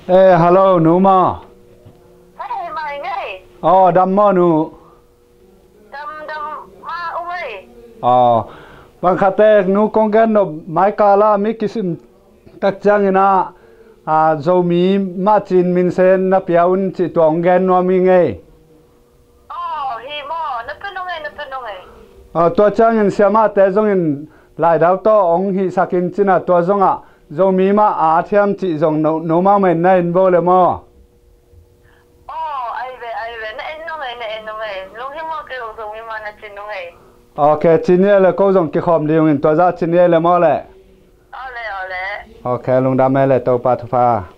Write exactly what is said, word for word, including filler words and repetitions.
Eh, hello, nu maw? Hei, mai ngei. Aw, dam maw, nu? Dam, dam, ma, ung ei. Aw, bang khatte nu kong gen nop mai kala mi kisim tak ciangin ah, ah, Zomi mah cin minsen na pia un cih tua hong gen nuam hi ngei. Aw, hi maw, na pe nung ei, na pe nung ei. Aw, tua ciangin siamahte zongin laidau tawh hong hihsak in cin ah, tua zongah Zomi mah a at hiam cih zong no, no mahmah in na en vo le maw? Aw, ai ve, ai ve, na en nung ei, na en nung ei. Lunghimawh kei un, Zomi mah na ci nung ei. Ok, ci ni ei le, ko zong kikhawm ding ung in, tua zah ci ni ei le maw le? Aw le, aw le. Ok, lungdam ei le, Topa thupha.